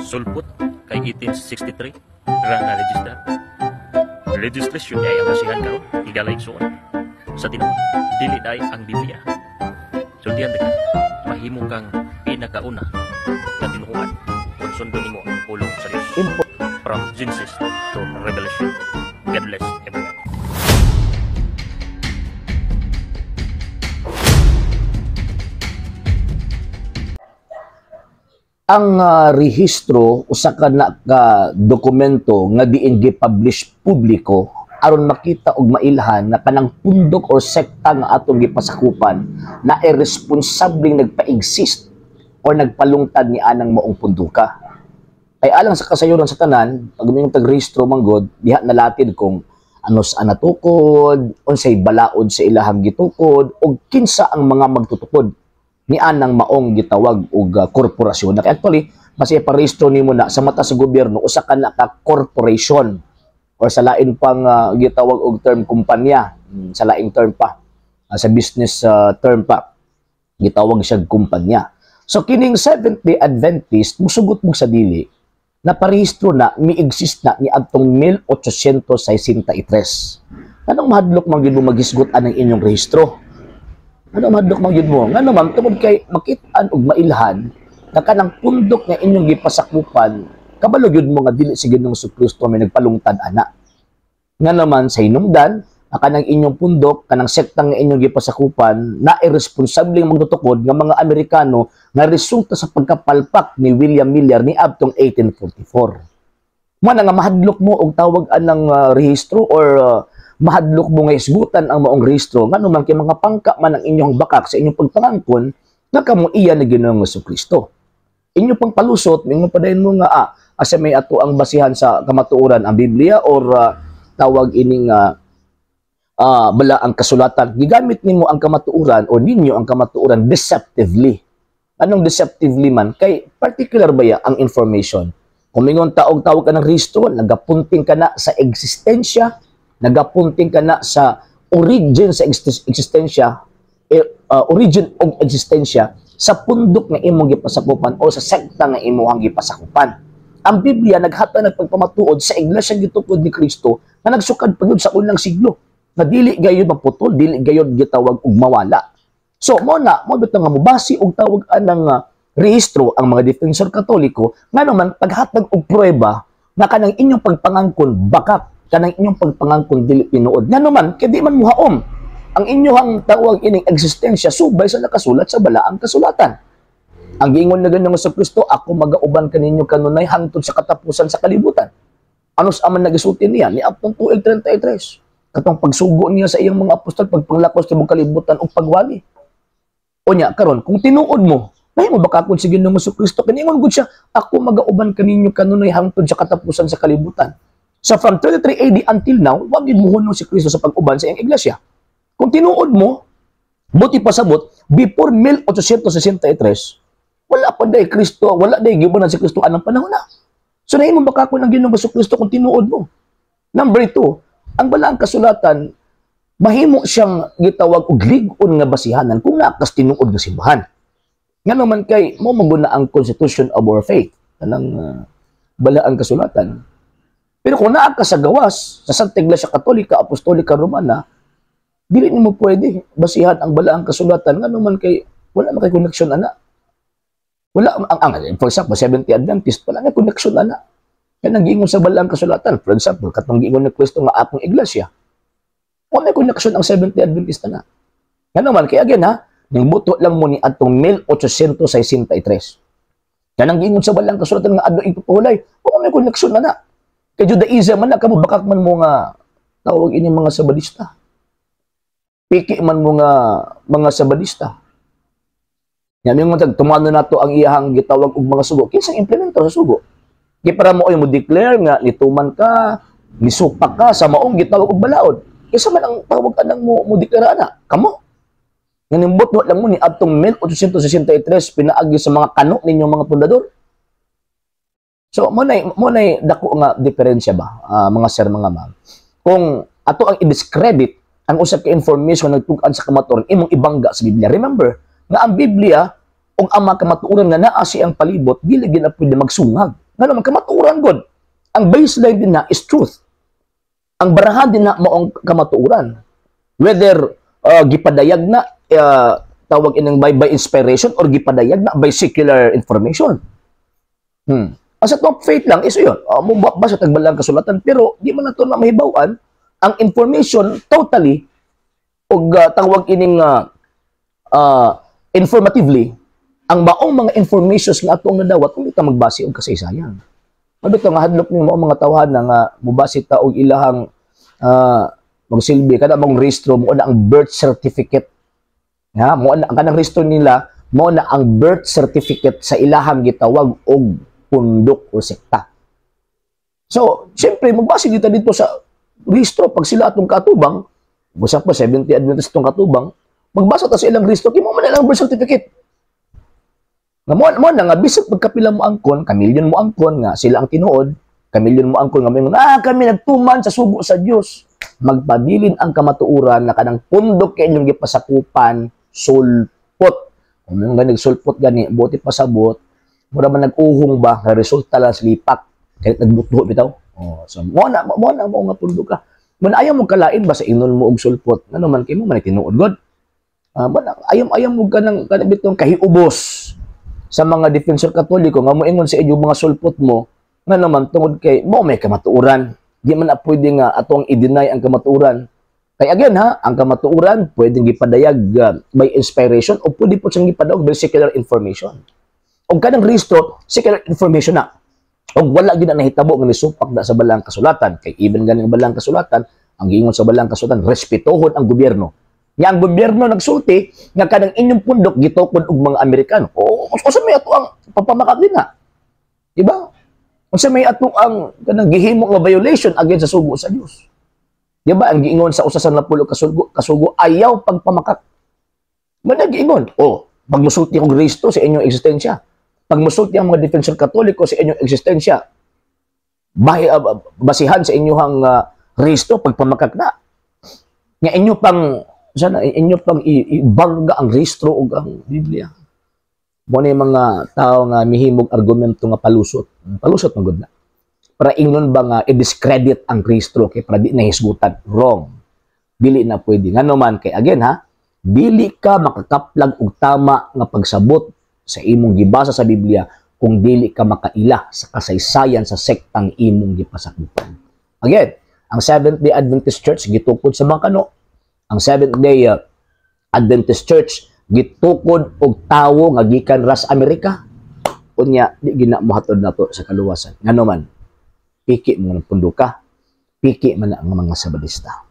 Sulpot kay 1863 ra na register. Registration ay ang basihan karon, higala, igsoon. Sa tinuod, dili diay ang Biblia. Sultihan ka, mahimo kang pinakauna nga tinuhuan kung sundon nimo ang pulong sa Dios. From Genesis to Revelation. God bless everyone. Ang rehistro, usa ka na ka dokumento nga diin gi-publish publiko aron makita og mailhan na kanang pundok or sekta nga atong gipasakupan na irresponsableng nagpa-exist or nagpalungtad ni anang maong punduka. Kay alang sa kasayuran sa tanan, pag mingon tag rehistro manggod, diha nalatid kung ano sa natukod, unsay balaod sa ilahang gitukod, ug kinsa ang mga magtutukod ni anang maong gitawag og korporasyon. Kaya actually, basta iparehistro nimo na sa mata sa gobyerno, usa ka na ka corporation or sa lain pang gitawag og term, kumpanya. Sa laing term pa, sa business term pa gitawag siya kumpanya. So kining Seventh Day Adventist, musugot mo sa dili na parehistro na, mi-exist na ni adtong 1863. Anong mahadlok man gyud mo maghisgot anang inyong rehistro? Ano mahadlok man gyud mo? Ngano man tungod kay makit-an og mailhan na kanang pundok nga inyong gipasakupan, kabalo gyud mo nga dili si Ginoong Kristo may nagpalungtad ana. Nga naman sa hinungdan, ang kanang inyong pundok, kanang sekta nga inyong gipasakupan, na irresponsableng magtutukod nga mga Amerikano nga resulta sa pagkapalpak ni William Miller ni adtong 1844. Mo na nga mahadlok mo og tawag anang rehistro or mahadlok mo nga isgutan ang maong rehistro, ngano man kay mga pangka man ang inyong bakak sa inyong pagpangangkon nga kamo iya ni Ginoong Kristo. Inyo pang palusot, mingon pa dayon mo nga asa may ato ang basihan sa kamatuoran, ang Biblia or tawag ining bala ang kasulatan. Gigamit nimo ang kamatuoran o ninyo ang kamatuoran deceptively. Anong deceptively man? Kay particular ba ya ang information? Kung mingon taog tawag ka ng rehistro, nagapunting ka na sa eksistensya, nagapunting ka na sa origin sa eksistensya, origin og eksistensya sa pundok nga imong gipasakupan o sa sekta nga imong gipasakupan. Ang Biblia naghatag ng pagpamatuod sa iglesia gitukod ni Kristo nga nagsukad pa gyud sa unang siglo, na dili gayud maputol, dili gayud gitawag og mawala. So mo na mo bitaw nga mobase og tawag anang rehistro ang mga defensor Katoliko, ngano man paghatag og pruweba nga kanang inyong pagpangangkon bakak, kanang inyong pagpangangkon dili tinuod. Ngano man kay di man muhaom ang inyong tawag ining eksistensya subay sa nakasulat sa balaang kasulatan. Ang giingon na Ginoong Kristo, "Ako magauban kaninyo kanunay hangtod sa katapusan sa kalibutan." Ano sa aman nagisuti niya ni adtong tuig 33? Katong pagsugo niya sa iyang mga apostol, pagpanglakos tibok kalibutan ug pagwali. Unya karon kung tinuod mo, mahimo ba kakon si Ginoong Kristo? Kaningon gud siya, "Ako magauban kaninyo kanunay hangtod sa katapusan sa kalibutan." So from 33 AD until now, wag gid mohunong si Kristo sa pag-uban sa iyang iglesia. Kung tinuod mo, buti pasabot, before 1863, wala pa day Kristo, wala day gibunan si Kristo anang panahon na. So nahimo ba kakon ang Ginoong Kristo kung tinuod mo? Number 2, ang balaang kasulatan, mahimo siyang gitawag og lig-on nga basihanan kung naakas tinuod nga simbahan. Nga naman kay mo maguna ang constitution of our faith, kanang balaang kasulatan. Pero kung naa ka sa gawas, sa Santa Iglesia Katolika, Apostolika Romana, dili nimo pwede basihan ang balaang kasulatan, ngano man kay wala man kay connection ana. Wala ang for example, Seventh-day Adventist, wala na connection ana. Kaya nang giingon sa balaang kasulatan, for example, katong giingon ni Kristo nga akong iglesia, wala may connection ang Seventh-day Adventist ana. Ngano man kay again ha, ning buto lang mo ni adtong 1863. Kanang giingon sa balaang kasulatan nga adto ipupuhulay, wala may connection ana. Kay Judaism man na kamo, bakak man mo nga tawag ini mga Sabadista. Piki man mo nga mga Sabadista. Yan yung tag tumano nato ang iyahang gitawag og mga sugo. Kinsang implemento sa sugo? Kay para mo ay mo declare nga nituman ka, nisupak ka sa maong gitawag og balaod. Kinsa man ang tawag anang mo deklara ana? Kamo. Nga nimbot lang mo ni adtong 1863 pinaagi sa mga kano ninyong mga pundador. So mo nay dako nga diferensya ba, mga sir, mga ma'am. Kung ato ang i-discredit ang usa ka information nagtug-an sa kamatuoran, imong ibangga sa Biblia. Remember nga ang Biblia ug ang mga kamatuoran nga naa siyang palibot dili gid na pwede magsungag. Ngano man, kamatuoran gud. Ang baseline din na is truth. Ang barahan din na maong kamatuoran. Whether gipadayag na tawag ining by inspiration or gipadayag na by secular information. Ang sa top faith lang is yun. Mo basa tag balang kasulatan, pero di man nato na mahibaw-an ang information totally og tawag ining informatively ang maong mga informations nga atong nadawat kung di ta magbase og kasaysayan. Ano to nga hadlok ning maong mga tawhan na nga mobase ta og ilahang magsilbi kada mong rehistro, mo na ang birth certificate nga mo na ang kanang rehistro nila, mo na ang birth certificate sa ilahang gitawag og pundok o sekta. So, siyempre, magbase dito dito sa rehistro pag sila atong katubang, busa pa 70 Adventist itong katubang, magbasa ta sa ilang rehistro, kay mo man ilang birth certificate. Nga mo na nga bisag pagkapila mo angkon, kamilyon mo angkon nga sila ang tinuod, kamilyon mo angkon nga moingon, "Ah, kami nagtuman sa sugo sa Dios." Magpabilin ang kamatuoran na kanang pundok kay inyong gipasakupan, sulpot. Kung nga nagsulpot gani, buti pasabot, mura man nag-uhong ba, nga resulta lang sa lipak. Kahit nagbutuho bitaw. Oh, so mo na mo nga pundok ka. Mo na ayaw mo kalain ba sa ingnon mo og sulpot. Ngano man kay mo man tinuod god. Mo na ayaw ayaw mo kanang kanang bitong kahiubos sa mga defensor Katoliko nga moingon sa inyo mga sulpot mo, nga naman tungod kay mo may kamatuoran. Di man na pwede nga atong i-deny ang kamatuoran. Kay again ha, ang kamatuoran pwedeng gipadayag by inspiration o pwede po siyang gipadayag by secular information. Og kanang rehistro, secular information na. Og wala gid na nahitabo nga nisupak na sa balang kasulatan. Kay even ganing balang kasulatan, ang giingon sa balang kasulatan, respetuhon ang gobyerno. Nga ang gobyerno nagsulti nga kanang inyong pundok gitukod og mga Amerikano. O unsa may ato ang pagpamakak din na? Diba? Unsa may ato ang kanang gihimo nga violation against sa sugo sa Dios? Diba ang giingon sa 1 sa 10 kasugo, ayaw pagpamakak. Man giingon, oh, pag musulti kong Kristo sa inyong eksistensya, pag musulti ang mga defensor Katoliko sa inyong eksistensya, basihan sa inyong rehistro, pagpamakak na. Nga inyo pang sana inyo pang ibangga ang rehistro ug ang Biblia. Mo ni mga tao nga mihimog argumento nga palusot. Palusot man gud na. Para ingnon ba nga i-discredit ang rehistro kay para di na hisgutan. Wrong. Dili na pwede. Ngano man kay again ha, dili ka makakaplag og tama nga pagsabot sa imong gibasa sa Biblia kung dili ka makaila sa kasaysayan sa sektang imong gipasakupan. Again, ang Seventh-day Adventist Church gitukod sa mga kano. Ang Seventh-day Adventist Church gitukod og tawo nga gikan ras Amerika. Unya di gina mohatod nato sa kaluwasan. Ngano man, piki mo ng punduka, piki man ang mga Sabadista.